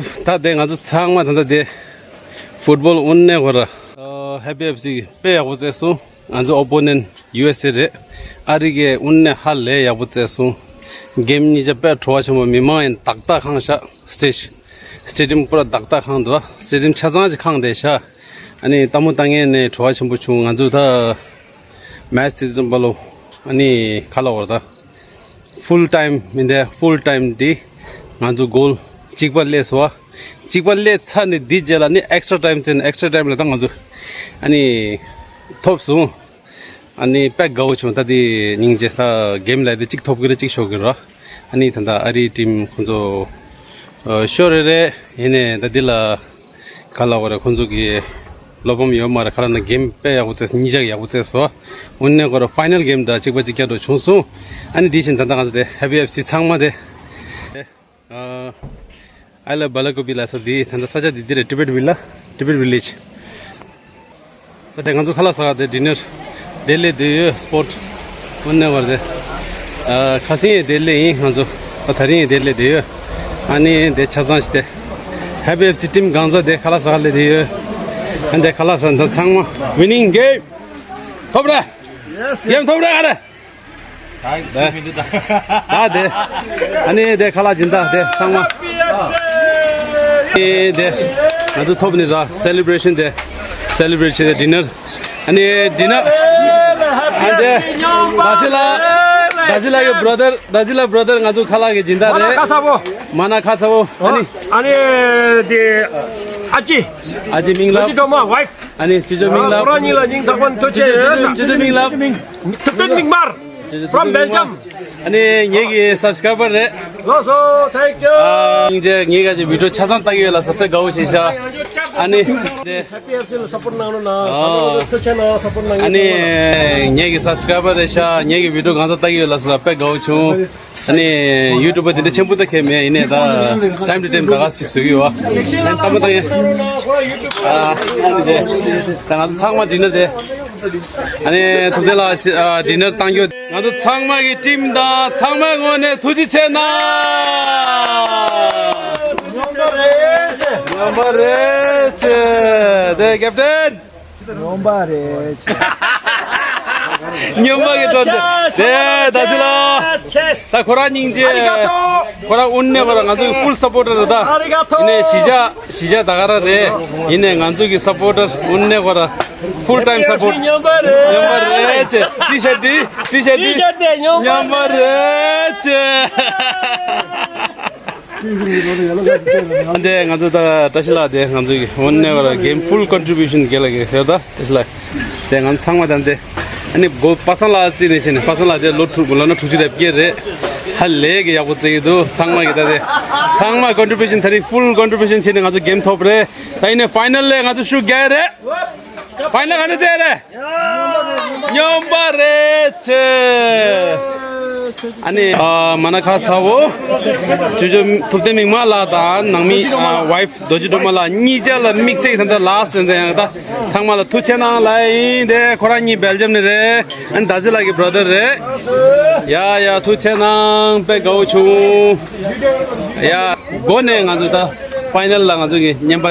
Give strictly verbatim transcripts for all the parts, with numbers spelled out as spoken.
ད་དེ་ང་ཚོ་ཚང་མ་ད་ལྟ་དེ་ཕུཊ་བོལ་དབུ་མའི་སྐོར་ཨ་ཧེ་པི་ཨེཕ་སི་དཔེ་ཡག་པོ་རྩེས་སོང་། ང་ཚོ་ཨོ་པོ་ནེན་ཊི་ཡུ་ཨེས་ཨེ་རེད། ཨ་རི་གི་དབུ་མ་ཧ་ལས་ཡག་པོ་རྩེས་སོང་། གེམ་གཉིས་ཆ་དཔེ་བྲོ་བ་ཆེན་པོ། མི་མང་ཡང་དག་དག་ཁེངས་ཤག་སི་ཊེ་ཌི་ཡམ་པུ་ར་དག་དག་ཁེངས་འདུག་སི་ཊེ་ཌི་ཡམ་ཆ་ཚང་ཅིག་ཁེངས་བསྡད་ཤག་ཨ་ནི་ལྟད་མོ་ལྟ་མཁན་ནས་བྲོ་བ་ཆེན་པོ་བྱུང་། ང་ཚོ་ད་མེ་ཆི་དེ་ཙམ་པ་ལོ། ཨ་ནི་ཁ་ལ་བར་ད་ཕུལ་ཊའིམ་མི་འདས་ཕུལ་ཊའིམ་འདི་ང་ཚོ་གོལ་གཅིག་པ་སླེབས་སོང་བ། གཅིག་པ་སླེབས་ཚར་ནས་འདི་རྗེས་ལ་ནི་ཨེག་སི་ཊྲ་ཊའིམ་བྱས་ནས་ཨེག་སི་ཊྲ་ཊའིམ་ལ་ད་ང་ཚོ་ཨ་ནི་ཐོབ་སོང་། ཨ་ནི་དཔེ་དགའ་བོ་བྱུང་། ད་དེ་སྙིང་རྗེ། ད་གེམ་ལ་དེ་གཅིག་ཐོབ་གི་རེད། གཅིག་ཤོར་གི་རེད། ཨ་ནི་ད་ལྟ་ཨ་རིའི་ཊིམ་ཁོང་ཚོ་ཨ་ཤོར་རེད་རེད། ཡིན་ནའི་ད་འདི་ལ་ག་ལབ་དགོས་རེད། ཁོང་ཚོ་གི་བློ་ཕམ་ཡོད་མ་རེད། ག་ལབ་ན་གེམ་དཔེ་ཡག་པོ་རྩེས། གཉིས་ཆ་ཡག་པོ་རྩེས་སོང་། དབུ་མའི་སྐོར་ཕའི་ནལ་གེམ་དང་གཅིག་པ་གཅིག་རྐྱང་འགྲོ་བྱུང་སོང་། ཨ་ནི་དེ་བཞིན་ད་ལྟ་ང་ཚོ་དེ་ཧེ་པི་ཨེཕ་སི་ཚང་མ་དེ། ཨ། ཨའི་ལབ་བ་ལ་ཀོ་པི་ལ་ས་འདི་ད་ལྟ་ས་ཆ་འདི་འདི་རེད། ཊི་བེཊ་ཝི་ལ། ཊི་བེཊ་ཝི་ལེཇ། ད་དེ་ང་ཚོ་ཁ་ལག་ཟ་ག་དེ་ཌི་ནར་དེ་སླེབས་བསྡད་ཡོད། སི་པོཊ་དབུ་མའི་སྐོར་དེ། ཨ། ཁ་སང་ཡང་དེ་སླེབས་ཡིན། ང་ཚོ་ད་དེ་རིང་ཡང་དེ་སླེབས་བསྡད་ཡོད། ཨ་ནི་དེ་ཆ་ཚང་ཞིག་དེ་ཧེ་པི་ཨེཕ་སི་ཊིམ་གང་ཚ་དེ་ཁ་ལག་ཟ་ག་སླེབས་བསྡད་ཡོད། ཨ་ནི་དེ་ཁ་ལག་ཟ་ད་ཚང་མ་ཝི་ནིང་གེམ་ཐོབ་ར། གེམ་ཐོབ་ར་ག་ར། ད་དེ། ཨ་ནི་དེ་ཁ་ལག་སྦྱིན་བདག་དེ་ཚང་མ། ཨེ་དེ། ང་ཚོ་ཐོབ་ནི་ར་སེ་ལི་བྷི་རེ་ཤན་དེ། སེ་ལི་བྷི་རེ་ཤན་དེ་ཌི་ནར། ཨ་ནི་ཌི་ནར། ཨ་དེ། ད་ཅི་ལ། ད་ཅི་ལ་གི་བྷི་ར་དར། ད་ཅི་ལ་བྷི་ར་དར་ང་ཚོ་ཁ་ལག་གི་སྦྱིན་བདག་རེད། མ་ན་ཁ་ཚ་བོ། ཨ་ནི། ཨ་ནི་དེ། ཨ་ཅི། ཨ་ཅི་མིང་ལ། ཨ་ཅི་ཏོ་མ་ཝའིཕ། ཨ་ནི་ཅོ་ཅོ་མིང་ལ། ཁོ་རང་གཉིས་ལ་སྙིང་ཐག་པ་ནས་ཐུགས་རྗེ་ཆེ་ཞུ། ཅོ་ཅོ་མིང་ལ། ཐུབ་བསྟན་མིག་དམར། From Belgium. ཨ་ནི་ངེད་ཀྱི་སབ་སི་ཀ་རའི་བར་རེད། ལགས་སོ། Thank you. ཨ། སྙིང་རྗེ། ངེད་ཀྱི་ཅིག་བི་ཌིའོ་ཆ་ཚང་ལྟ་གི་ཡོད་ལ་ས་དཔེ་དགའ་བོ་བྱས་ཤག་ཨ་ནི། ཧེ་པི་ཨེཕ་སི་ལ་སབ་པོར་གནང་རོགས་གནང་། ཨ། ཐུགས་རྗེ་ཆེ་གནང་། སབ་པོར་གནང་། ཨ་ནི་ངེད་ཀྱི་སབ་སི་ཀ་རའི་བར་རེད་ཤག་ངེད་ཀྱི་བི་ཌིའོ་གང་ཚ་ལྟ་གི་ཡོད་ལ་ས་དཔེ་དགའ་བོ་བྱུང་། ཨ་ནི་ཡུ་ཊུབ་པ་དེ་འདྲ་ཆེན་པོ་ད་ཁེལ་མེད། ཡིན་ནའི་ད་ཊའིམ་ཊུ་ཊའིམ་ད་ག་ཞིག་བཟོ་གི་ཡོད། ཨ་ནི་ད་ང་ཚོ་ཚང་མ་ཌི་ནར་དེ། ཨ་ནི་ཐུབ་བསྟན་ལགས་ཨ་ཌི་ནར་བཏང་རྒྱུ། ང་ཚོ་ཚང་མ་གི་ཊིམ་དང་ཚང་མའི་ངོས་ནས་ཐུགས་རྗེ་ཆེ་གནང་། ངོམ་པ་རེད་ཆེ། དེ་ཀེབ་ཊན། ངོམ་པ་རེད་ཆེ། ངོམ་པ་གི་དྲོ་འདི། དེ་ད་ཅི་ལ། ད་ཁོ་རང་སྙིང་རྗེ། ཁོ་རང་དབུ་མའི་སྐོར་ང་ཚོ་གི་ཕུལ་སབ་པོར་ཊར་རེད་ད། ཡིན་ནའི་གཞིས་ཆགས་གཞིས་ཆགས་ད་ག་ར་རེད། ཡིན་ནའི་ང་ཚོ་གི་སབ་པོར་ཊར་དབུ་མའི་སྐོར་ཕུལ་ཊའིམ་སབ་པོར་ཊར། ངོམ་པ་རེད་ཆེ། ཊི་ཤར་ཊི་ཊི་ཤར་ཊི་ཤར་ཊི་ངོམ་པ་རེད་ཆེ། འདི་ང་ཚོ་ད་བཀྲ་ཤིས་ལགས་དེ་ང་ཚོ་གི་དབུ་མའི་སྐོར་གེམ་ཕུལ་ཀོན་ཊི་བྷིའུ་ཤན་རྒྱལ་ལ་གི་ཧེ་ད་བཀྲ་ཤིས་ལགས། དེ་ང་ཚང་མ་དང་དེ་ཨ་ནི་གོ་པ་སངས་ལགས་རྩིས་ནས་བྱས་ནས་པ་སངས་ལགས་དེ་ལོ་དྲུག་ལོ་ན་དྲུག་ཅུ་རེ་བརྒྱད་རེད། ཧ་ལས་གི་ཡག་པོ་རྩེ་གི་འདུག་ཚང་མ་གི་ད་དེ་ཚང་མ་ཀོན་ཊི་བྷིའུ་ཤན་ད་རིང་ཕུལ་ཀོན་ཊི་བྷིའུ་ཤན་བྱས་ནས་ང་ཚོ་གེམ་ཐོབ་རེད། ད་ཡིན་ནའི་ཕའི་ནལ་ལ་ང་ཚོ་ཤུགས་རྒྱག་ཡ་རེད། ཕའི་ནལ་ག་འདྲ་རྩེ་རེད། ངོམ་པ་རེད་ཆེ། ཨ་ནི་ཨ་མ་ན་ཁ་ཚ་བོ། ཅོ་ཅོ་ཐུབ་བསྟན་མིག་དམར་ལགས་དང་ནང་མི་ཨ་ཝའིཕ་རྡོ་རྗེ་སྒྲོལ་མ་ལགས་གཉིས་ཆ་ལ་དམིགས་བསལ་གྱི་ད་ལྟ་ལ་སི་ཊི་ཡང་ད་ཚང་མ་ལ་ཐུགས་རྗེ་ཆེ་གནང་ལབ་ཡིན། དེ་ཁོ་རང་གཉིས་སྦེལ་ཇམ་ནས་རེད། ཨ་ནི་ད་ཟི་ལགས་ཀྱི་བྷ་ར་དར་རེད། ཡ་ཡ་ཐུགས་རྗེ་ཆེ་གནང་། དཔེ་དགའ་བོ་བྱུང་། ཡ་མགོ་ནས་ང་ཚོ་ད་ཕའི་ནལ་ལ་ང་ཚོ་གི་རྔན་པ་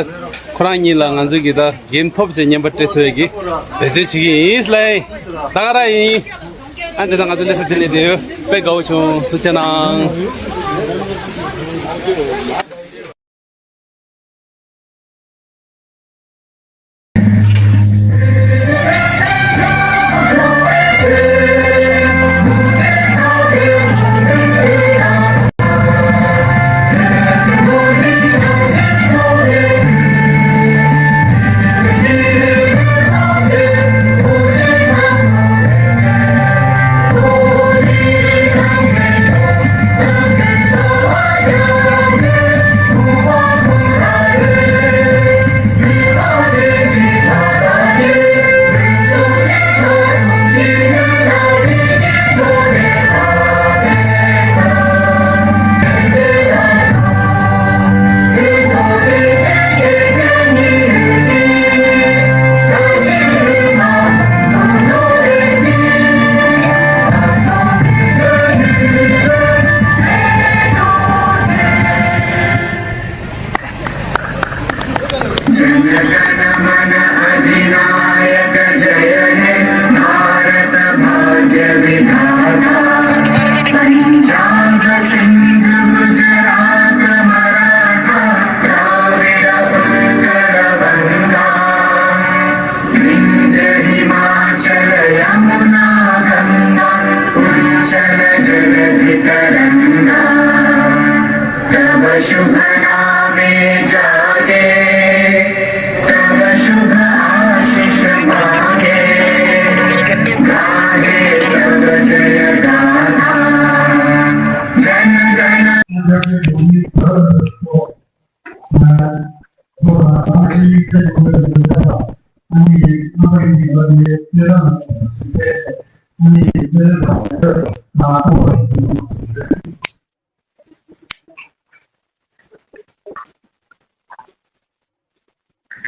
ཁོ་རང་གཉིས་ལ་ང་ཚོ་གི་ད་གེམ་ཐོབ་ཅེས་རྔན་པ་སྤྲད་ཐུབ་ཡ་གི་འབད་བརྩོན་བྱེད་ཀྱི་ཡིན་ལབ་ཡིན། ད་ག་རང་ཡིན། ཨ་འདི་ན་ང་ཚོ་སླེབས་ས་དེ་ལས་དེ་ཡོད། དཔེ་དགའ་བོ་བྱུང་། ཐུགས་རྗེ་གནང་། ད་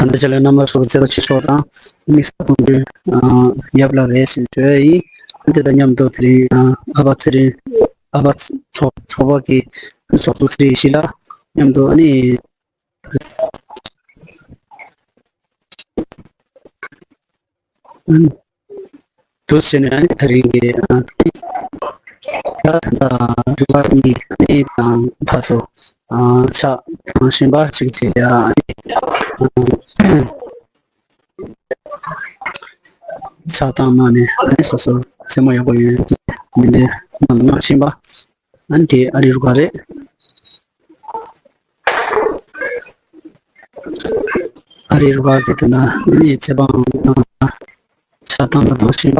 ལྟ་ཆ་ལ་རྣམ་པ་ཚོ་ཚེ་རོགས་ཆོས་ཚོགས་དང་དམིགས་བསལ་ཁོང་ཚོའི་ཡབ་ལ་རེད་ཟེར་ཞུ་ཡ་ཡིན། དེ་དང་མཉམ་དུ་དེ་རིང་ཨ་ཕ་ཚེ་རིང་ཨ་ཕ་ཚོགས་ཚོགས་པ་གི་ཚོགས་གཙོ་ཚེ་རིང་ཡེ་ཤེས་ལགས་མཉམ་དུ་ཨ་ནི། འདུག་བྱས་ནས་ཨ་ནི་དེ་རིང་གི་ཨ་ནི་ད་ད་ལྟ་རུ་བ་གཉིས་ཨ་ནི་དང་ཕར་ཚུར་ཨ་ཕྱག་གང་བཞིན་པ་ཅིག་བྱས་ཡ་ཨ་ནི་ཕྱག་བཏང་གནང་ནས་ཨ་ནི་སོ་སོ་རྩེད་མོ་ཡག་པོ་ཡོད་མི་འདི་གནང་གནང་བཞིན་པ། ཨ་ནི་དེ་ཨ་རི་རུ་བ་རེད། ཨ་རི་རུ་བ་གི་དེ་ན་ཨ་ནི་ཚེ་འཕང་ཆགས་སྟངས་ལ་གཏོང་བཞིན་པ།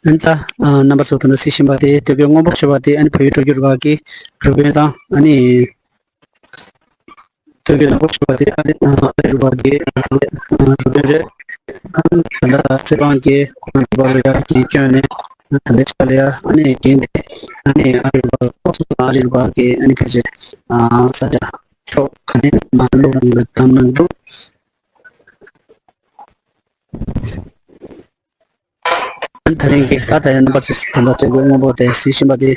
ཨ་ནི་ད་ཨ་རྣམ་པ་ཚོ་ད་ལྟ་གཟིགས་བཞིན་པ་དེ་སྟོད་ཁའི་སྔོན་པོ་ཞེས་པ་དེ་ཨ་ནི་བལ་ཡུལ་སྤྲོ་སྐྱིད་རུ་ཁག་གི་རུ་དཔོན་དང་ཨ་ནི་སྟོད་ཁའི་ནག་པོ་ཞེས་པ་དེ་ཨ་ནི་ཨ་ཨ་རི་རུ་ཁག་གི་རུ་དཔོན་རེད། ཨ་ནི་ད་ལྟ་རྩེད་འཕང་གི་ཁོང་གི་བར་ལ་ཡ་གི་སྐྱོན་ནས་ད་ལྟའི་ཆ་ལ་ཡ་ཨ་ནི་རྒན་དེ་ཨ་ནི་ཨ་རི་རུ་ཁག་ཨ་རི་རུ་ཁག་གི་ཨ་ནི་ཕལ་ཆེར་ཨ་ས་ཆ་ཕྱོགས་ག་ནས་མ་ལོག་རང་ལ་བདམས་གནང་འདུག་ད་རིང་གི་ད་ལྟ་ཡང་རྣམ་པ་ཚོས་ད་ལྟ་དེ་སྔོན་པོ་དེ་གཟིགས་བཞིན་པ་དེ་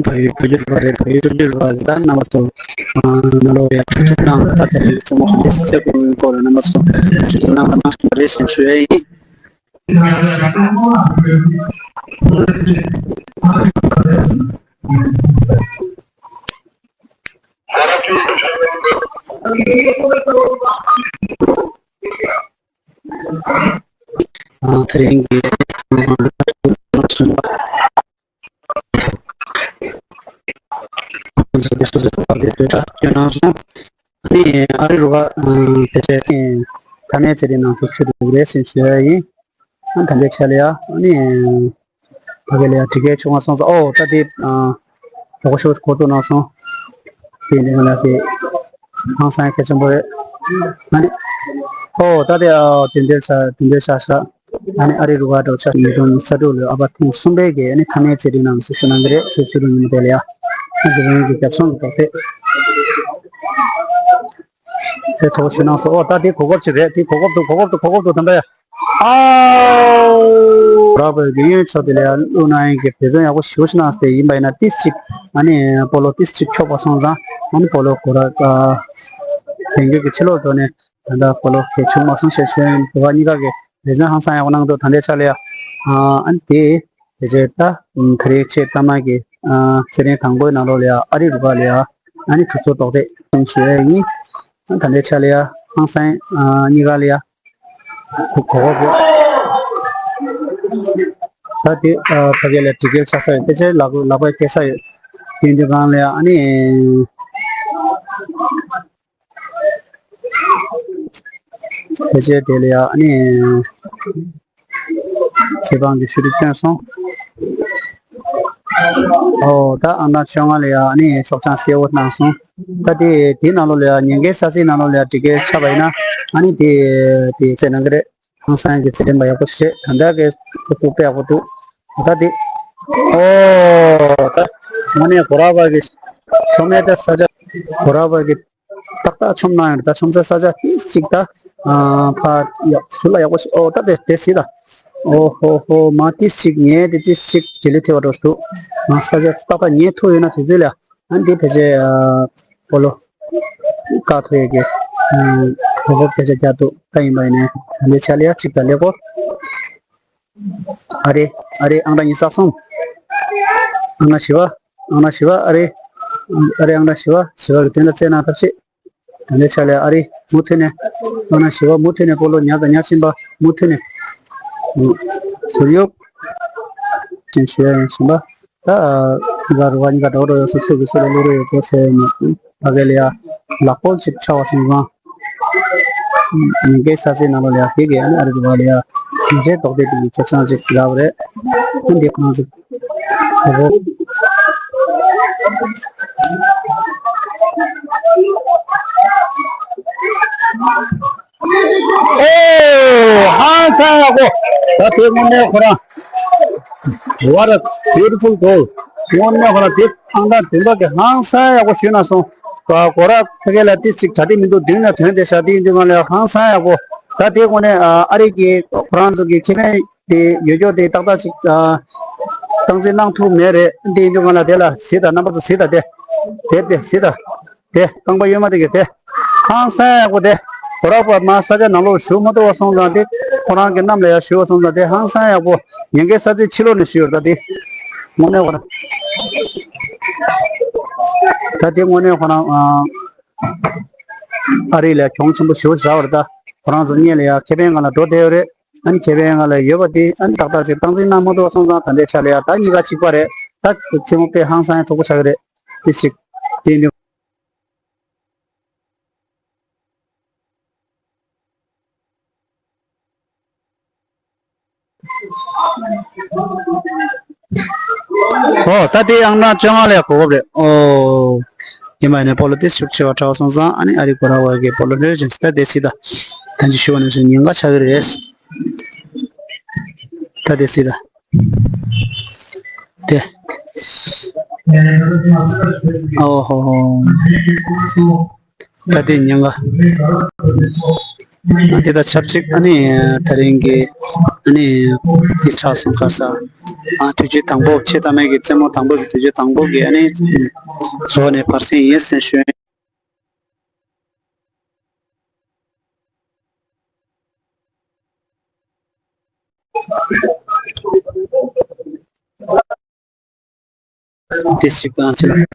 བལ་ཡུལ་བོད་བརྒྱུད་རུ་ཁག་རེད། བལ་ཡུལ་བོད་བརྒྱུད་རུ་ཁག་གི་ད་རྣམ་པ་ཚོ་ནང་ལོགས་ཡང་ཐུགས་ཐུགས་གནང་ད་ལྟ་རིང་གི་རྩེད་མོ་ག་འདྲ་སེ་རྩེ་དགོས་སྐོར་ལ་རྣམ་པ་ཚོ་ཐུགས་ཐུགས་གནང་གནང་བཞིན་པ་རེད་ཞེས་ཞུ་ཡ་ཡིན། ཨ་དེ་རིང་གི་ཁོང་ཚོ་དེ་སོ་སོའི་ཐོག་ལ་བོད་སྒྲ་སྐྱོན་གནང་སོང་། ཨ་ནི་ཨ་རི་རུ་ཁག་ཨ་ཕལ་ཆེར་ཐ་མའི་ཚེ་རིང་ནང་དུ་ཚུད་འདུག་རེད་ཟེར་ཞུ་ཡ་ཡིན། ཨ་ད་ལྟའི་ཆ་ལ་ཡ་ཨ་ནི་ཕ་གི་ལ་ཡ་དྲི་བཀོད་བྱུང་བ་སོང་ཙང་ཨོ་ད་དེ་ཨ་དོ་གོ་ཤོ་གོ་ཏོ་ནང་སོང་། དེ་ནི་ང་ལ་དེ་ཧང་སང་གལ་ཆེན་པོ་རེད། ཨ་ནི་ཨོ་ད་དེ་ཨ་དེ་འདྲ་ཆ་དེ་འདྲ་ཆ་ཤག་ཨ་ནི་ཨ་རི་རུ་ཁག་འགྲོ་ཆ་ཉིས་སྟོང་ཉི་ཤུ་རྩ་དྲུག་ལོའི་ཨ་ཕ་ཐེངས་གསུམ་པའི་གི་ཨ་ནི་ཐ་མའི་ཚེ་རིང་ནང་སུ་ཞུ་གནང་གི་རེད་ཚེ་ཐུ་རུ་ཉིན་དེ་ལ་ཡ། ཨ་ཇི་རང་གི་རྒྱབ་སོང་གི་ཐོག་དེ། དེ་ཐོག་ཞུ་གནང་སོ་ཨོ་ད་དེ་གོ་སྐབས་ཅིག་རེད་དེ་གོ་སྐབས་འདུག་གོ་སྐབས་འདུག་གོ་སྐབས་འདུག་ད་ལྟ་ཡ། ཨའོ། རག་པའི་གི་གཡོན་ཕྱོགས་དེ་ལ་ཡ་བླུགས་གནང་ཡིན་གི་བེད་སྤྱོད་ཡག་པོ་ཞེ་པོ་ཞིག་གནང་སྟེ་ཡིན་པ་ཡིན་ན་ཏིས་ཅིག་ཨ་ནི་སྤོ་ལོ་ཏིས་ཅིག་འཁྱོག་པ་སོང་ཙང་ཨ་ནི་སྤོ་ལོ་གོ་ར་ཨ་བེད་སྤྱོད་ཀྱི་ཕྱི་ལོགས་འགྲོ་ནས། ད་ལྟ་སྤོ་ལོ་གལ་ཆུང་མ་སོང་ཞེས་ཞུ་ཡིན། བོད་པ་གཉིས་ཀ་གི་ལས་བྱོན་ཧང་སང་ཡག་པོ་གནང་འདུག་ད་ལྟའི་ཆ་ལ་ཡ། ཨ་ནི་དེ་དེ་རྗེས་ད་ད་རེས་ཆེས་མཐའ་མ་གི་ཚེ་རིང་དང་པོའི་ནང་ལོགས་ལ་ཡ་ཨ་རི་རུ་ཁག་ལ་ཡ་ཨ་ནི་གྲུ་ཚོགས་གཏོགས་ཏེ་ཞུ་ཡ་ཡིན། ད་ལྟའི་ཆ་ལ་ཡ་ཧང་སང་གཉིས་ཀ་ལ་ཡ་གོ་གོ་གོ་ད་དེ་ཕ་གི་ལ་དྲི་རྒྱལ་ཆགས་ས་ཡོད་ཕལ་ཆེར་ལག་ལག་པ་སྐྱེ་ས་ཡོད། དེ་འདི་གང་ལ་ཡ་ཨ་ནི། ཕལ་ཆེར་དེ་ལ་ཡ་ཨ་ནི་ཚེ་འཕང་གི་ཤུ་རུ་བསྐྱོན་སོང་། ཨོ་ད་ཨང་གྲངས་བཅོ་ལྔ་ལ་ཡ་ཨ་ནི་ཤོག་བྱང་གསལ་བོ་གནང་སོང་། ད་དེ་དེའི་ནང་ལོགས་ལ་ཡ་ཉེན་ཁའི་ས་ཚིགས་ནང་ལོགས་ལ་ཡ་དྲི་བཀོད་ཆགས་པ་ཡིན་ན་ཨ་ནི་དེ་དེ་བཙལ་གནང་གི་རེད། ཧང་སང་གི་ཚེ་རིང་པ་ཡག་པོ་བྱེད་ད་ལྟ་གི་ཁོ་ཚོ་དཔེ་ཡག་པོ་འདུག་ད་དེ་ཨོ་ད་དངོས་གནས་གོ་ར་པ་གི་ཆོ་མེད་ད་ས་ཆ་གོ་ར་པ་གི་ཏག་ཏག་ཆོམ་གནང་ཡོད་རེད། ད་ཆོམ་ས་ས་ཆ་ཏིས་ཅིག་ད་ཕར་ཡག་ཚུར་ལ་ཡག་པོ་ཞིག་ཨོ་ད་དེ་དེ་སྲིད་ད་ཨོ་ཧོ་ཧོ་མ་ཏིས་ཅིག་ངས་དེ་ཏིས་ཅིག་བྱེད་ལས་ཐེ་བ་འགྲོ་འདུག་ང་ས་ཆ་ཏག་ཏག་ཉལ་ཐུབ་ཡོད་ན་དུས་ཚོད་ལ་ཨ་འདི་ཕལ་ཆེར་སྤོ་ལོ་བཀག་ཐུབ་ཡས་ཀྱི་གོ་སྐབས་ཕལ་ཆེར་རྒྱག་འདུག་ད་ཡིན་པ་ཡིན་ནའི་ད་འདི་ཆ་ལ་ཡ་གཅིག་ད་ལེགས་གོ་ཨ་རེ། ཨ་རེ། ཨང་གྲངས་ཉི་ཤུ་རྩ་གསུམ། ཨང་གྲངས་བཞི་པ། ཨང་གྲངས་བཞི་པ། ཨ་རེ། ཨ་རེ། ཨང་གྲངས་བཞི་པ། བཞི་པ་གི་དོན་ལ་རྩེད་གནང་ཐབས་ཤེས། ད་ལྟའི་ཆ་ལ་ཨ་རེ། མུ་མཐུད་ནས། ཨང་གྲངས་བཞི་པ་མུ་མཐུད་ནས་སྤོ་ལོ་ཉར་དང་ཉར་བཞིན་པ་མུ་མཐུད་ནས། ཟུར་གཡུག་ཅན་ཞུ་ཡ་ཡིན་ཟིན་པ། ད་ག་རུ་བ་གཉིས་ཀ་འགྲོ་འགྲོ་ཡོད་སུ་སུ་གི་སུ་ལ་བླུག་རོགས་ཡོད་གོ་ཟེར་ནས་ཕ་གི་ལ་ཡ་ལག་པོ་ཅིག་ཆགས་པ་སོང་ཙང་། ཉིན་འགའི་ས་ཚིགས་ནང་ལོགས་ལ་ཡ་དེ་གི་ཨ་ནི་ཨ་རི་རུ་བ་ལ་ཡ་ཉིན་རེའི་རྡོག་རྡེག་དེ་གི་ཁེ་བཟང་ཅིག་རག་པ་རེད། ཨ་འདི་ཁོ་རང་ཚོ་རོ། ཨོ། ཧང་སང་ཡག་པོ། ད་དེ་དངོས་གནས་ཁོ་རང་། What a beautiful goal. དངོས་གནས་ཁོ་རང་དེ་ཨང་གྲངས་བདུན་པ་གི་ཧང་སང་ཡག་པོ་གཞུས་ན་སོང་། ག་གོ་ར་ཕ་གི་ལ་ཏི་ཅིག་གྲ་སྒྲིག་མི་འདུག་མདུན་ལ་ཐོན་ཏེ་ཤ་དེ་ཡིན་དུས་ང་ལ་ཧང་སང་ཡག་པོ། ད་དེ་དངོས་གནས་ཨ་རི་གི་ཁོ་རང་ཚོ་གི་ཁེ་ཕན་དེ་ཡོད་ཀྱོག་དེ་ཏག་ཏག་ཅིག་སྟངས་འཛིན་གནང་ཐུབ་མེད་རེད། དེ་ཡིན་དུས་ང་ལ་དེ་ལ་གཟིགས་དང་། རྣམ་པ་ཚོ་གཟིགས་དང་། དེ་དེ་དེ་གཟིགས་དང་། དེ་རྐང་པ་གཡོན་མ་དེ་གི་དེ། ཧང་སང་ཡག་པོ་དེ། གོ་ར་པ་མ་ས་ཆ་ནང་ལོགས་གཞུ་མ་ཐུབ་པ་སོང་ཙང་དེ། ཁོ་རང་གི་གནམ་ལ་ཡ་གཞུ་བ་སོང་ཙང་དེ་ཧང་སང་ཡག་པོ། ཉིན་འགའི་ས་ཚིགས་ཕྱི་ལོགས་ནས་གཞུ་ཡོད་ད་དེ། དངོས་གནས་ཁོ་རང་། ད་དེ་དངོས་གནས་ཁོ་རང་ཨ་རི་ལ་གྱོང་ཆེན་པོ་ཞེ་པོ་ཞིག་རག་པ་རེད་ད། ཁོ་རང་ཚོ་གཉིས་ལ་ཡ་ཁེ་ཕན་སྒང་ལ་འགྲོ་བསྡད་ཡོད་རེད། ཨ་ནི་ཁེ་ཕན་སྒང་ལ་ཡོད་པ་དེ་ཨ་ནི་ཏག་ཏག་ཅིག་སྟངས་འཛིན་གནང་མ་ཐུབ་པ་སོང་ཙང་ད་ལྟའི་ཆ་ལ་ཡ་ད་གཉིས་ཀ་གཅིག་པ་རེད། ད་རྩེད་མོ་དཔེ་ཧང་སང་ཡ་གྲོགས་པོ་ཆགས་ཀྱི་རེད། དེ་ཞིག་དེ་ནི། ཨོ། ད་དེ་ཨང་གྲངས་བཅོ་ལྔ་ལ་གོ་སྐབས་རེད། ཨོ། ཡིན་པ་ནས་སྤོ་ལོ་དེ་ཤུགས་ཆེ་བ་དྲག་སོང་ཙང་ཨ་ནི་ཨ་རི་གོ་ར་བ་གི་སྤོ་ལོ་ལྷོད་ཅིང་ད་དེ་སྲིད་ད། ད་ཅི་ཞུ་བ་ནས་ཉེན་ཁ་ཆགས་ཀྱི་རེད། ད་དེ་སྲིད་ད། དེ། ཨོ་ཧོ་ཧོ། ད་དེ་ཉེན་ཁ། ཨ་དེ་དང་ཆབས་ཅིག་ཨ་ནི་ད་རིང་གི་ཨ་ནི་དེ་ཆགས་སོང་ཁ་ས། ཨ་དུས་ཚོད་དང་པོ་ཆེས་མཐའ་མའི་གི་རྩེད་མོ་དང་པོ་གི་དུས་ཚོད་དང་པོ་གི་ཨ་ནི་བཟོ་ནས་བར་གསེང་ཡིན་ཟེར་ཞུ། དེ་སྲིད་གང་ཆེ།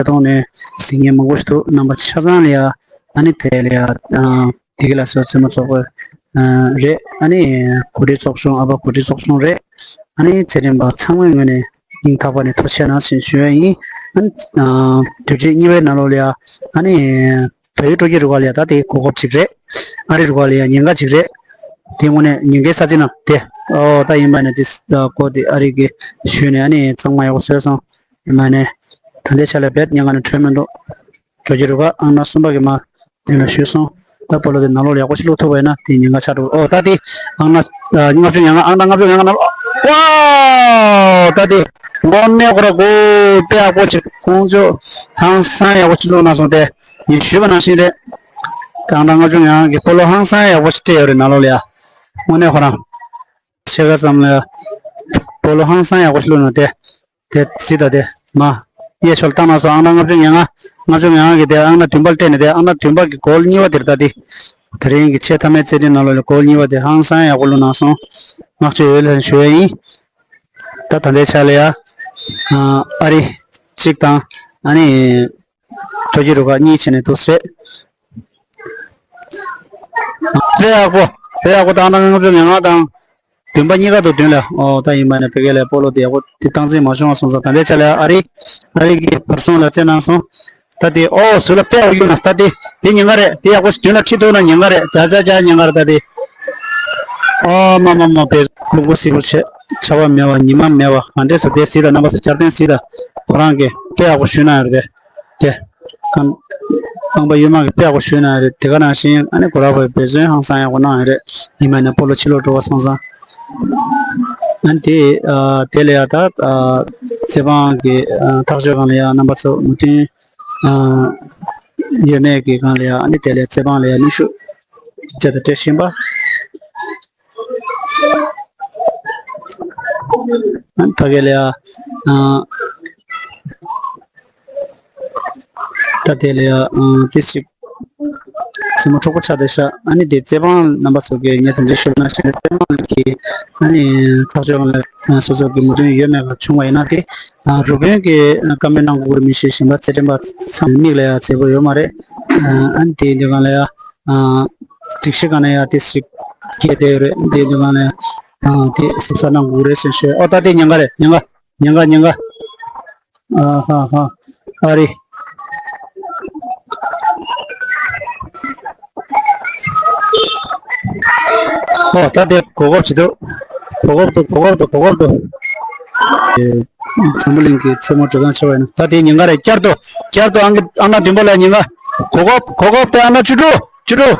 ད་དུང་ནས་གཟིགས་མཁན་མང་པོ་ཞིག་འདུག་རྣམ་པ་ཆ་ཚང་ལ་ཡ་ཨ་ནི་དེ་ལ་ཡ་དེ་ག་ལ་སོགས་རྩེད་མོ་ཚོགས་པ་རེད། ཨ་ནི་གོ་སྒྲིག་ཚོགས་ཆུང་། ཨ་ཕ་གོ་སྒྲིག་ཚོགས་ཆུང་རེད། ཨ་ནི་རྩེད་འགྲན་པ་ཚང་མའི་ངོས་ནས་སྙིང་ཐག་པ་ནས་ཐུགས་རྗེ་གནང་ཞེས་ཞུ་ཡ་ཡིན། ཨ་ནི་དུས་ཚོད་གཉིས་པའི་ནང་ལོགས་ལ་ཡ་ཨ་ནི། བལ་ཡུལ་སྤྲོ་སྐྱིད་རུ་ཁག་ལ་ཡ་ད་དེ་གོ་སྐབས་ཅིག་རེད། ཨ་རི་རུ་ཁག་ལ་ཡ་ཉེན་ཁ་ཅིག་རེད། དེ་དངོས་གནས་ཉེན་ཁའི་ས་ཚིགས་ནང་དེ། ཨོ་ད་ཡིན་པ་ནས་དེ་ད་གོ་དེ་ཨ་རི་གི་ཞུས་ནས་ཨ་ནི་གཙང་མ་ཡག་པོ་བཟོས་སོང་། ཡིན་པ་ནས་ད་ལྟའི་ཆ་ལ་བེད་ཉེན་ཁ་ནས་གྲོལ་མི་འདུག་སྤྲོ་སྐྱིད་རུ་ཁག་ཨང་གྲངས་གསུམ་པ་གི་མ་དེ་ལ་ཞུས་སོང་། ད་སྤོ་ལོ་དེ་ནང་ལོགས་ལ་ཡག་པོ་ཞིག་བླུག་ཐུབ་པ་ཡིན་ན་དེ་ཉེན་ཁ་ཆགས་འགྲོ། ཨོ་ད་དེ་ཨང་གྲངས་ལྔ་བཅུ་ང་ལྔ། ཨང་གྲངས་ལྔ་བཅུ་ང་ལྔ་ནང་ལོགས། ཝའོ། ད་དེ་དངོས་གནས་ཁོ་ར་གོ་དཔེ་ཡག་པོ་ཅིག་ཁོང་ཚོ་ཧང་སང་ཡག་པོ་ཅིག་བླུགས་གནང་སོང་སྟེ། ཡིན་ཞུས་པ་ནང་བཞིན་རེད། ད་ང་ལྔ་བཅུ་ང་ལྔ་གི་སྤོ་ལོ་ཧང་སང་ཡག་པོ་ཞིག་སྤྲད་ཡོད་རེད་ནང་ལོགས་ལ་ཡ། དངོས་གནས་ཁོ་རང་ཕྱེད་ཀ་ཙམ་ལ་ཡ་སྤོ་ལོ་ཧང་སང་ཡག་པོ་ཞིག་བླུགས་ནོ་དེ། དེ་གཟིགས་དང་དེ་མ། གཡས་ཕྱོགས་བཏང་ན་སོང་། ཨང་གྲངས་ལྔ་བཅུ་ང་ལྔ། ལྔ་བཅུ་ང་ལྔ་གི་དེ་ཨང་གྲངས་བདུན་པ་སྤྲད་ནས་དེ་ཨང་གྲངས་བདུན་པ་གི་གོལ་གཉིས་པ་དེ་རེད་ད་དེ། དེ་རིང་གི་ཆེས་མཐའ་མའི་རྩེད་འགྲན་ནང་ལོགས་ལ་གོལ་གཉིས་པ་དེ་ཧང་སང་ཡག་པོ་བླུགས་གནང་སོང་། བསྔགས་བརྗོད་ཡོད་ལ་ཞུ་ཡ་ཡིན། ད་ད་ལྟའི་ཆ་ལ་ཡ། ཨ་རི་གཅིག་དང་ཨ་ནི། སྤྲོ་སྐྱིད་རུ་ཁག་གཉིས་བྱས་ནས་འདུག་སེ་རེད། དཔེ་ཡག་པོ། དཔེ་ཡག་པོ། ད་ང་ལྔ་བཅུ་ང་ལྔ་དང་བདུན་པ་གཉིས་ཀ་འདུག་མདུན་ལ། ཨོ་ད་ཡིན་པ་ནས་ཕ་གི་ལ་སྤོ་ལོ་དེ་ཡག་པོ་དེ་སྟངས་འཛིན་མ་བྱུང་བ་སོང་ཙང་ད་ལྟའི་ཆ་ལ་ཨ་རི་ཨ་རི་གི་བར་སོང་ལ་རྩེད་གནང་སོང་། ད་དེ་ཨོ་ཟུར་ལ་དཔེ་ཡག་པོ་གཡུག་ན་ད་དེ་དེ་ཉེན་ཁ་རེད། དེ་ཡག་པོ་མདུན་ལ་ཁྲིད་ཐུབ་ན་ཉེན་ཁ་རེད། ཇ་ཇ་ཇ་ཉེན་ཁ་རེད་ད་དེ། ཨོ་མ་མ་མ་དཔེ་ལུས་པོ་སིལ་པོ་བྱས། ཆར་པ་མེད་པ་ཉི་མ་མེད་པ་ག་འདྲས་སུ་དེ་གཟིགས་དང་། རྣམ་པ་ཚོ་འཆར་ལྡན་གཟིགས་དང་། ཁོ་རང་གིས་དཔེ་ཡག་པོ་གཞུས་གནང་ཡོད་རེད་དེ། དེ། རྐང་རྐང་པ་གཡོན་མ་གི་དཔེ་ཡག་པོ་གཞུས་གནང་ཡོད་རེད། དེ་ག་ནང་བཞིན་ཨ་ནི་གོ་ར་བའི་འབད་བརྩོན་ཧང་སང་ཡག་པོ་གནང་ཡོད་རེད། ཡིན་མ་ནས་སྤོ་ལོ་ཕྱི་ལོགས་འགྲོ་བ་སོང་ཙང་། ཨ་ནི་དེ་ཨ་དེ་ལ་ཡ་ད་ཨ་རྩེད་འབང་གི་ཨ་ཐག་གཅོད་སྒང་ལ་ཡ་རྣམ་པ་ཚོ་མོས་མཐུན་ཨ་ཡོད་མེད་ཀྱི་སྒང་ལ་ཡ། ཨ་ནི་དེ་ལ་རྩེད་འབང་ལ་ཡ་ནུས་ཤུགས་བཅས་ཏེ་སྤྲད་བཞིན་པ། ཕ་གི་ལ་ཡ། ཨ་ད་དེ་ལ་ཡ་ཨ་ཏི་སི། སྲིང་མོ་གྲོགས་པོ་ཆགས་བསྡད་ཤག་ཨ་ནི་དེ་རྩེད་འབང་རྣམ་པ་ཚོ་གིས་ངས་དེ་འདྲ་ཞུ་ན་བྱས་ནས་རྩེད་འབང་གི་ཨ་ནི་ཐག་གཅོད་ལ་སོ་སོ་གི་མོས་མཐུན་ཡོད་མེད་ལ་བྱུང་བ་ཡིན་ན། དེ་རུ་དཔོན་གྱིས་བཀའ་མོལ་གནང་དགོས་རེད་མི་ཤེས། གཞན་པ་རྩེད་འགྲན་པ་ཚང་མ་མིག་ལ་ཡ་མཛེས་པོ་ཡོད་མ་རེད། ཨ་ནི་དེ་འདི་གང་ལ་ཡ། ཨ་སྒྲིག་གཞི་སྒང་ནས་ཡ་དེ་ཞིག་གལ་ཏེ་ཡོད་རེད། དེ་འདི་གང་ལ་ཡ་ ཨ་དེ་གཟབ་གཟབ་གནང་དགོས་རེད་ཟེར་ཞུ། ཨོ་ད་དེ་ཉེན་ཁ་རེད། ཉེན་ཁ་ཉེན་ཁ་ཉེན་ཁ། ཨ་ཧ་ཧ། ཨ་རི། ཨོ་ད་དེ་གོ་སྐབས་ཅིག་འདུག་གོ་སྐབས་འདུག་གོ་སྐབས་འདུག་གོ་སྐབས་འདུག་ཨེ། འཛམ་བུ་གླིང་གི་མཚན་མོ་འགྲོ་སྟངས་ཆེ་བ་ཡིན་ན། ད་དེ་ཉེན་ཁ་རེད། བསྐྱར་དུ་བསྐྱར་དུ་ཨང་ཀི་ཨང་གནངས་བདུན་པ་ལ་ཉེན་ཁ། གོ་སྐབས་གོ་སྐབས་དེ་ཨང་གནངས་བཅུ་དྲུག་བཅུ་དྲུག་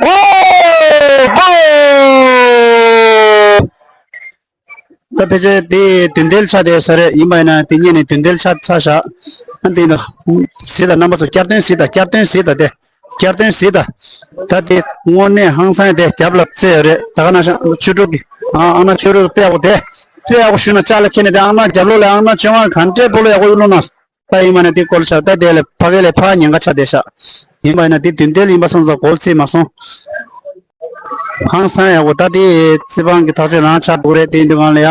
ཨོ་གོ། ད་ཕལ་ཆེར་དེ་བདུན་ཐལ་ཆགས་བསྡད་ས་རེད། ཡིན་པ་ཡིན་ན་དེ་སྔོན་ནས་བདུན་ཐལ་ཆགས་ཚར་བཞག་ཨ་འདི་ནི་གཟིགས་དང་། རྣམ་པ་ཚོ་བསྐྱར་ཟློས་གཟིགས་དང་། བསྐྱར་ཟློས་གཟིགས་དང་དེ། བསྐྱར་ཟློས་གཟིགས་དང་། ད་དེ་དངོས་གནས་ཧང་སང་དེ་རྒྱབ་ལ་རྩེ་ཡོད་རེད། ད་ག་ན་ཤང་བཅུ་དྲུག་གི་ཨ་ཨང་གནངས་བཅུ་དྲུག་དཔེ་ཡག་པོ་དེ། དཔེ་ཡག་པོ་ཞུས་ན་ལྕགས་ལ་འཁེལ་ནས་དེ་ཨང་གནངས་རྒྱབ་ལོགས་ལ་ཨང་གནངས་བཅོ་ལྔ་གང་འདྲའི་སྤོ་ལོ་ཡག་པོ་གཡུག་ལོ་ན། ད་ཡིན་པ་ན་དེ་སྐོར་ཆགས། ད་དེ་ལས་ཕ་གི་ལས་ཕ་ཉེན་ཁ་ཆགས་བསྡད་ཤག་ཡིན་པ་ཡིན་ན་དེ་བདུན་ཐལ་ཡིན་པ་སོང་ཙང་གོལ་ཚིག་མ་སོང་། ཧང་སང་ཡག་པོ། ད་དེ་རྩེད་དཔང་གི་ཐག་གཅོད་རང་ཆགས་འགྲོ་གི་རེད། དེ་ཡིན་དུས་གང་ལ་ཡ།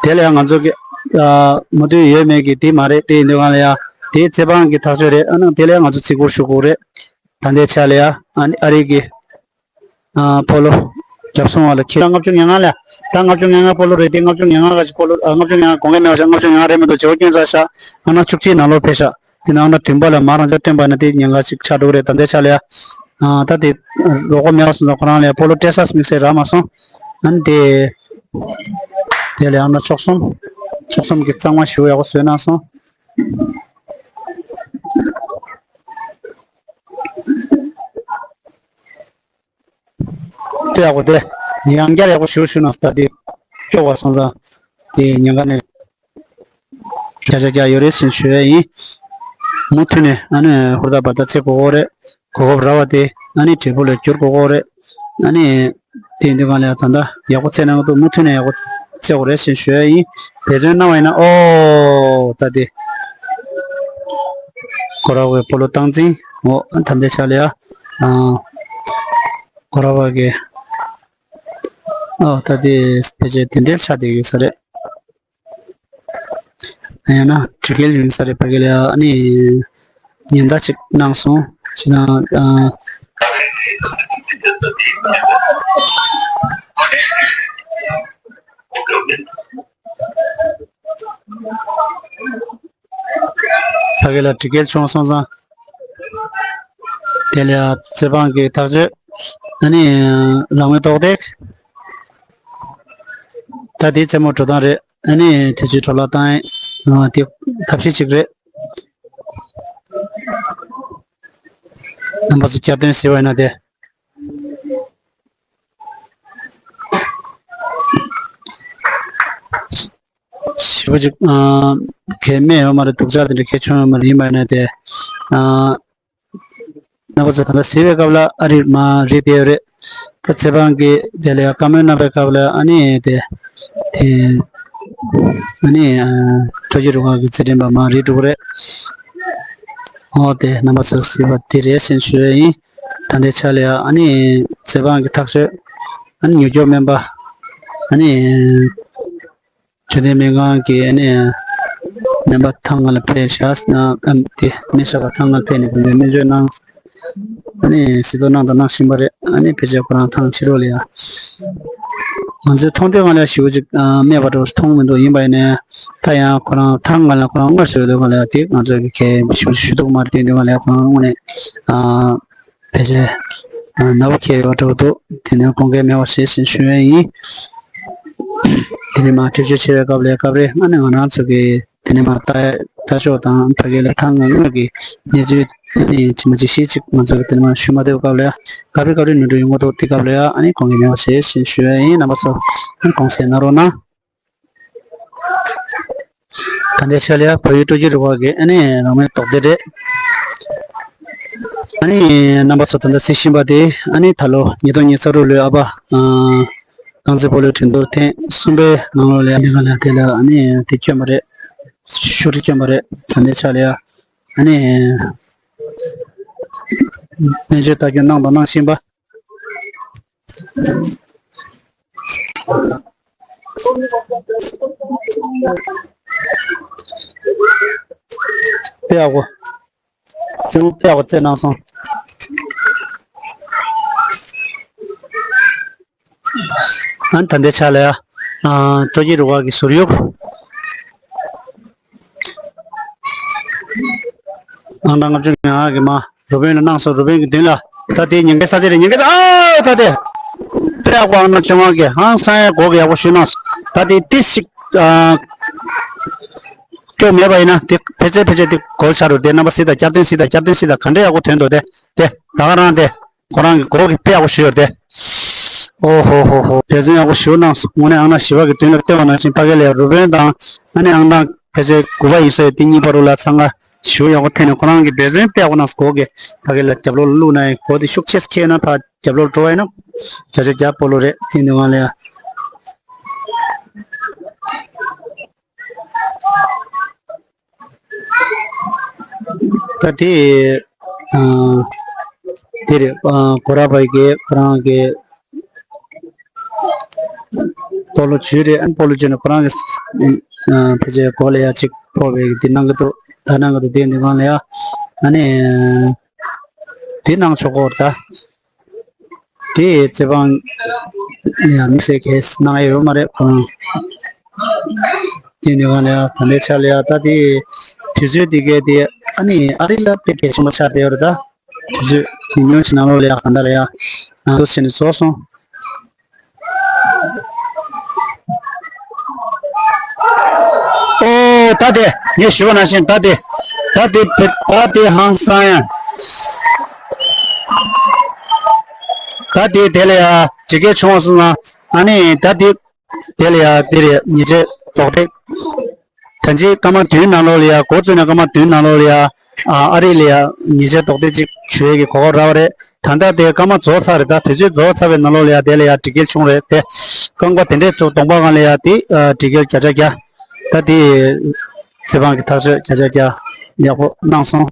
དེ་ལ་ཡང་ང་ཚོ་གི་ཨ་མོས་མཐུན་ཡོད་མེད་ཀྱི་དེ་མ་རེད། དེ་ཡིན་དུས་གང་ལ་ཡ་དེ་རྩེད་དཔང་གི་ཐག་གཅོད་རེད། ཨ་ནི་དེ་ལ་ཡང་ང་ཚོ་བརྩི་བཀུར་ཞུ་དགོས་རེད། ད་ལྟའི་ཆ་ལ་ཡ་ཨ་ནི་ཨ་རི་གི་ཨ་སྤོ་ལོ་རྒྱབ་སོང་བ་ལ་ཁྱེད་ལྔ་བཅུ་ང་ལྔ་ལ། ད་ལྔ་བཅུ་ང་ལྔ་སྤོ་ལོ་རེད་དེ། ལྔ་བཅུ་ང་ལྔ་ག་ཅིག་སྤོ་ལོ། ཨ་ལྔ་བཅུ་ང་ལྔ་དགོངས་འགལ་མེད་པ་ཞིག་ལྔ་བཅུ་ང་ལྔ་རེད་མི་འདུག་བརྗེ་པོ་སྐྱོན་ཚར་ཤག་ཨ་ན་བཅུ་གཅིག་ནང་ལོགས་ཕེབས་ཤག་དེ་ནང་ན་བདུན་པ་ལ་མ་རང་ཅག་སྟོན་པ་ན་དེ་ཉེན་ཁ་ཅིག་ཆགས་འགྲོ་གི་རེད། ད་ལྟའི་ཆ་ལ་ཡ། ཨ་ད་དེ་རོགས་པ་མེད་པ་སོང་ཙང་ཁོ་རང་ལ་ཡ་སྤོ་ལོ་སྤྲད་ས་དམིགས་བསལ་རག་མ་སོང་། ཨ་ནི་དེ་དེ་ལ་ཡང་ན་བཅུ་གསུམ་བཅུ་གསུམ་གི་གཙང་མ་ཞེ་པོ་ཡག་པོ་བཟོས་གནང་སོང་། དེ་ཡག་པོ་དེ། ཡང་བསྐྱར་ཡག་པོ་ཞུ་ཞུ་ན་ད་དེ་སྐྱོ་བ་སོང་ཙང་དེ་ཉེན་ཁ་ནས་བརྒྱ་ཆ་བརྒྱ་ཡོད་རེད་ཟེར་ཞུ་ཡ་ཡིན། མུ་མཐུད་ནས་ཨ་ནི་ཧུར་ཐག་འབད་ཐག་བྱེད་དགོས་ཀྱི་རེད། གོ་སྐབས་རག་པ་དེ་ཨ་ནི་འབྲས་བུ་ལ་འགྱུར་དགོས་ཀྱི་རེད། ཨ་ནི་དེ་ཡིན་དུས་གང་ལ་ཡ་ད་ལྟ་ཡག་པོ་རྩེད་གནང་གི་འདུག་མུ་མཐུད་ནས་ཡག་པོ་རྩེ་དགོས་རེད་ཟེར་ཞུ་ཡ་ཡིན། འབད་བརྩོན་གནང་བ་ཡིན་ན། ཨོ་ད་དེ་གོ་ར་བའི་སྤོ་ལོ་སྟངས་འཛིན། འོ་ད་ལྟའི་ཆ་ལ་ཡ། ཨ། གོ་ར་བ་གི། ཨོ་ད་དེ་ཕལ་ཆེར་དེ་འདྲའི་ཆ་དེ་ཡོད་ས་རེད། ཡང་ན་དྲི་རྒྱལ་ཡོང་ས་རེད། ཕ་གི་ལ་ཨ་ནི་ཉེན་བརྡ་ཅིག་གནང་སོང་། ཅི་ན་ཨ། ཕ་གི་ལ་དྲི་རྒྱལ་བྱུང་སོང་ཙང་། དེ་ལ་རྩེད་དཔང་གི་ཐག་གཅོད། ཨ་ནི་ལག་མེ་ཏོག་ཏེ། ད་དེ་རྩེད་མོ་འགྲོ་སྟངས་རེད། ཨ་ནི་དེ་ཚོའི་འཕྲོ་བརླག་བཏང་ཡས་དེ་ཐབས་ཤེས་གཅིག་རེད། རྣམ་པ་ཚོ་བསྐྱར་ཟློས་ཟེར་བ་ཡིན་ན་དེ། ཞེ་པོ་ཅིག་ཨ། གལ་མེད་ཡོད་མ་རེད། སྡུག་ཅག་དེ་འདྲ་གལ་ཆུང་ཡོད་མ་རེད། ཡིན་པ་ཡིན་ན་དེ་ཨ། རྣམ་པ་ཚོ་ད་ལྟ་གཟིགས་པའི་སྐབས་ལ་ཨ་རི་མ་རེད་དེ་ཡོད་རེད། ད་ཚེ་དབང་གིས་དེ་ལ་ཡང་བཀའ་མོལ་གནང་པའི་སྐབས་ལ་ཨ་ནི་དེ་དེ་ཨ་ནི་ཨ། སྤྲོ་སྐྱིད་རུ་ཁག་གི་རྩེད་འགྲན་པ་མ་རེད་འགྲོ་གི་རེད། འོ་དེ་རྣམ་པ་ཚོ་གཟིགས་པ་དེ་རེད་ཟེར་ཞུ་ཡ་ཡིན། ད་ལྟའི་ཆ་ལ་ཡང་ཨ་ནི་ཚེ་དབང་གི་ཐག་གཅོད་ཨ་ནི་མྱུར་སྐྱོབ་སྨན་པ་ཨ་ནི། འཕྲོད་བསྟེན་སྨན་ཁང་གི་ཨ་ནི་སྨན་པ་ཐང་ང་ལ་ཕེབས་ཤག་ཨམ་དེ་སྨན་ཞབས་པ་ཐང་ང་ལ་ཕེབས་ནས་དེ་འདྲའི་སྨན་བཅོས་གནང་། ཨ་ནི་གཟིགས་རྟོག་གནང་དང་གནང་བཞིན་པ་རེད། ཨ་ནི་ཕལ་ཆེར་ཁོ་རང་ཐང་ཕྱི་ལོགས་ལ་ཡ། ང་ཚོའི་མཐོང་ཐོས་སྒང་ལ་ཞེ་པོ་ཅིག་ཨ་སྨད་པ་འདྲ་བོ་ཞིག་མཐོང་མི་འདུག་ཡིན་པ་ཡིན་ནའི་ད་ཡང་ཁོ་རང་ཐང་ང་ལ་ཁོ་རང་སྔར་བཟོས་ཡོད་དུས་སྒང་ལ་ཡ་དེ་ང་ཚོ་གི་གལ་ཞེ་པོ་ཅིག་ཞུ་ཐུབ་མ་རེད། དེ་འདྲའི་སྒང་ལ་ཡ་ཁོ་རང་དངོས་གནས་ཨ། ཕལ་ཆེར་ནག་པོ་འཁྱེར་ཡོད་འགྲོ་འདུག་དེ་ནས་དགོངས་འགལ་མེད་པ་བྱས་ཟིན་ཞུ་ཡས་ཡིན། དེ་ནས་མར་འགྲེལ་བརྗོད་བྱེད་པའི་སྐབས་ལ་སྐབས་རེ་ཨ་ནི་ང་རང་ཚོ་གི་དེ་ནས་མར་ལྟ་ལྟ་ཕྱོགས་དང་ཕ་གི་ལ་ཐང་ང་དངོས་ཀྱི་གནས་ཚུལ་ཨ་ནི་ཇི་མ་ཇི་བཞིན་ཅིག་ང་ཚོ་གི་དེ་ནས་མར་ཞུ་མ་ཐུབ་སྐབས་ལ་སྐབས་རེ་སྐབས་རེ་ནོར་འཁྲུལ་ཡོང་གི་འདུག་དེ་སྐབས་ལ་ཨ་ནི་དགོངས་འགལ་མེད་པ་བྱས་ཟིན་ཞུ་ཡས་ཡིན། རྣམ་པ་ཚོ་ཨ་ནི་དགོངས་སེལ་གནང་རོགས་གནང་། ད་ལྟའི་ཆ་ལ་ཡ་བལ་ཡུལ་སྤྲོ་སྐྱིད་རུ་ཁག་གི་ཨ་ནི་རང་མོས་རྟོགས་ལྡན་རེད། ཨ་ནི་རྣམ་པ་ཚོ་ད་ལྟ་གཟིགས་བཞིན་པ་དེ་ཨ་ནི་ད་ལོ་ཉིས་སྟོང་ཉི་ཤུ་རྩ་དྲུག་ལོའི་ཨ་ཕ་རྐང་རྩེད་སྤོ་ལོའི་འགྲན་བསྡུར་ཐེངས་གསུམ་པའི་ནང་ལོགས་ལ་ཡ་ནི་ག་ལ་དེ་ལ་ཨ་ནི་དེ་བསྐྱོན་པ་རེད། ཤུ་དྲི་བསྐྱོན་པ་རེད། ད་ལྟའི་ཆ་ལ་ཡ་ཨ་ནི་སྨན་བཅོས་ལྟ་སྐྱོང་གནང་དང་གནང་བཞིན་པ། དཔེ་ཡག་པོ། རྩེད་མོ་དཔེ་ཡག་པོ་རྩེས་གནང་སོང་། ཨ་ནི་ད་ལྟའི་ཆ་ལ་ཡ། ཨ། སྤྲོ་སྐྱིད་རུ་ཁག་གི་ཟུར་དབྱིབས། ཨང་གྲངས་ལྔ་བཅུ་ང་ལྔ་གི་མ། རུ་དཔོན་ལ་གནང་སོང་། རུ་དཔོན་གྱི་མདུན་ལ། ད་དེ་ཉེན་ཁའི་ས་ཆ་རེད། ཉེན་ཁའི་ས། ཨ། ད་དེ། དཔེ་ཡག་པོ། ཨང་གྲངས་བཅོ་ལྔ་གི་ཧང་སང་ཡ་གོ་གི་ཡག་པོ་ཞུས་གནང་སོང་། ད་དེ་ཏི་ཞིག་ཨ། སྐྱོ་མེད་པ་ཡིན་ན་དེ་ཕལ་ཆེར་ཕལ་ཆེར་དེ་གོལ་ཆགས་འགྲོ། དེ་རྣམ་པ་གཟིགས་དང་། བསྐྱར་ཐོན་གཟིགས་དང་། བསྐྱར་ཐོན་གཟིགས་དང་། ག་འདྲ་ཡག་པོ་ཐོན་འདུག་དེ་དེ་ད་ག་རང་དེ། ཁོ་རང་གི་གོ་གི་དཔེ་ཡག་པོ་ཞུས་ཡོད་དེ། ཨོ་ཧོ་ཧོ་ཧོ། འབད་བརྩོན་ཡག་པོ་ཞུ་གནང་སོང་། དངོས་གནས་ཨང་གྲངས་བཞི་པ་གི་མདུན་ལ་བསྟན་པ་ནང་བཞིན་ཕ་གི་ལ་ཡ་རུ་དཔོན་དང་། ཨ་ནི་ཨང་གྲངས་ཕལ་ཆེར་དགུ་པ་ཡིན་ས་ཡོད། དེ་གཉིས་བར་དུ་ལ་འཚང་ཁ་ཞུ་ཡག་པོ་ཐེབས་ནས། ཁོ་རང་གི་འབད་བརྩོན་དཔེ་ཡག་པོ་གནང་སོང་། གོ་གི་ཕ་གི་ལ་རྒྱབ་ལོགས་ལ་བླུགས་ན་ཡང་གོ་དེ་ཤུགས་ཆེ་ཁེལ་ན། ཕར་རྒྱབ་ལོགས་འགྲོ་བ་ཡིན་ན་བརྒྱ་ཆ་བརྒྱ་སྤོ་ལོ་རེད། དེ་ནི་ང་ལ་ཡ། ད་དེ། ཨ། དེ་རེད། ཨ། གོ་ར་བའི་གི་ཁོ་རང་གི་སྤོ་ལོ་བྱུས་རེད། ཨ་ནི་སྤོ་ལོ་བྱུས་ནས་ཁོ་རང་གི། ཨ། ཕལ་ཆེར་གོ་ལ་ཡ་ཅིག་ཕོག་པའི་གི་དེ་གནང་གི་འདུག་ད་གནང་གི་འདུག་དེ་འདི་གང་ལ་ཡ། ཨ་ནི་དེ་གནང་ཆོག་གོ་ད། དེ་རྩེ་དཔང་ཡང་དམིགས་བསལ་གྱིས་གནང་ཡ་ཡོད་མ་རེད། ཁོང་དེ་ནི་གང་ལ་ཡ། ད་ལྟའི་ཆ་ལ་ཡ། ད་དེ་དུས་ཚོད་འདི་གའི་དེ། ཨ་ནི་ཨ་རི་ལ་དཔེ་གལ་ཆེན་པོ་ཆགས་བསྡད་ཡོད་རེད་ད། དུས་ཚོད་ཉུང་ཉུང་ཞིག་ནང་ལོགས་ལ་ཡ། གང་ལྟར་ལ་ཡ། ང་ཚོ་བྱས་ནས་རྫོགས་སོང་། ཨོ། ད་དེ་ངས་ཞུས་པ་ནང་བཞིན་ད་དེ། ད་དེ་བེ། ད་དེ་ཧང་སང་ཡ། ད་དེ་དེ་ལ་ཡ་ཇི་སྐད་བྱུང་བ་སོང་ན། ཨ་ནི་ད་དེ་དེ་ལ་ཡ་དེ་རེད། ཉེས་ཆད་རྡོག་ཐེག་ད་ཅི་སྐར་མ་བདུན་ནང་ལོགས་ལ་ཡ། འགོ་བཙུགས་ནས་སྐར་མ་བདུན་ནང་ལོགས་ལ་ཡ། ཨ། ཨ་རི་ལ་ཡ་ཉེས་ཆད་རྡོག་ཐེག་ཅིག་ཞུ་ཡས་ཀྱི་གོ་སྐབས་རག་པ་རེད། ད་ལྟ་དེ་སྐར་མ་རྫོགས་ཚར་རེད། ད་དུས་ཚོད་རྫོགས་ཚར་བའི་ནང་ལོགས་ལ་ཡ་དེ་ལ་ཡ་འགྲིག་འགལ་བྱུང་རེད་དེ། རྐང་པ་དེ་འདྲས་ཚུར་གདོང་པ་སྒང་ལ་ཡ་དེ། ཨ། འགྲིག་འགལ་བརྒྱ་ཆ་བརྒྱ། ད་དེ་རྩེ་དཔང་གི་ཐག་གཅོད་བརྒྱ་ཆ་བརྒྱ་ཡག་པོ་གནང་སོང་།